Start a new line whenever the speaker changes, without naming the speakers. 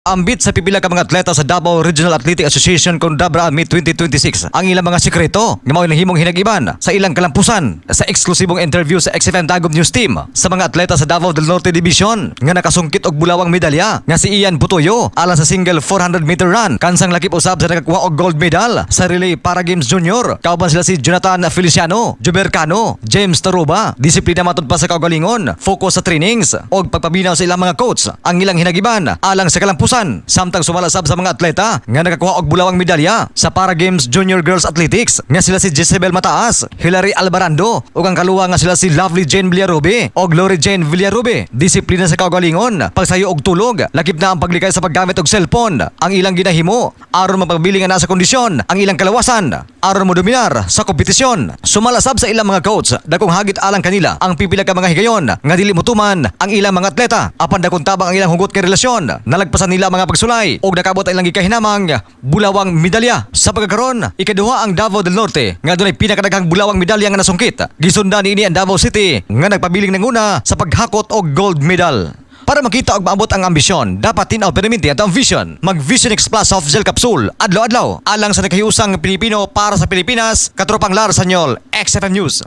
Ambit sa pipila ka mga atleta sa Davao Regional Athletic Association kon Dabra Meet 2026 ang ilang mga sikreto nga mao nahimong hinagiban sa ilang kalampusan. Sa eksklusibong interview sa XFM Tagum News Team, sa mga atleta sa Davao del Norte Division nga nakasungkit og bulawang medalya nga si Ian Putuyo alang sa single 400 meter run, kansang lakip usab sa nakakuha og gold medal sa Relay Para Games Junior, kauban sila si Jonathan Feliciano, Juber Cano, James Taruba. Disiplina matud pa sa kaugalingon, focus sa trainings og pagpaminaw sa ilang mga coach ang ilang hinagiban alang sa kalampusan. Samtang sumalasab sa mga atleta nga nakakuha og bulawang medalya sa Para Games Junior Girls Athletics nga sila si Jezebel Mataas, Hilary Alvarando ug ang kaluwa nga sila si Lovely Jane Villarube og Lori Jane Villarube. Disiplina sa kaugalingon, pagsayo og tulog, lakip na ang paglikay sa paggamit og cellphone ang ilang ginahimo aron mapabiling nga nasa kondisyon ang ilang kalawasan aron modominar sa kompetisyon. Sumalasab sa ilang mga coach, dakong hagit alang kanila ang pipila ka mga higayon nga dili motuman ang ilang mga atleta, apan dakong tabang ang ilang hugot kay relasyon. Nalagpasan nila ang mga pagsulay og nakabot ang ilang gikahinamang bulawang medalya. Sa pagkakaron, ikaduha ang Davao del Norte nga dunay pinakadaghang bulawang medalya nga nasungkit. Gisundan niini ang Davao City nga nagpabiling nanguna sa paghakot og gold medal. Para makita og maabot ang ambisyon, dapat tin-aw perminti ang vision. Mag Vision X Plus Soft Gel Capsule, adlaw-adlaw, alang sa nakahiusang Pilipino para sa Pilipinas. Katropang Lar Sanyol, XFM News.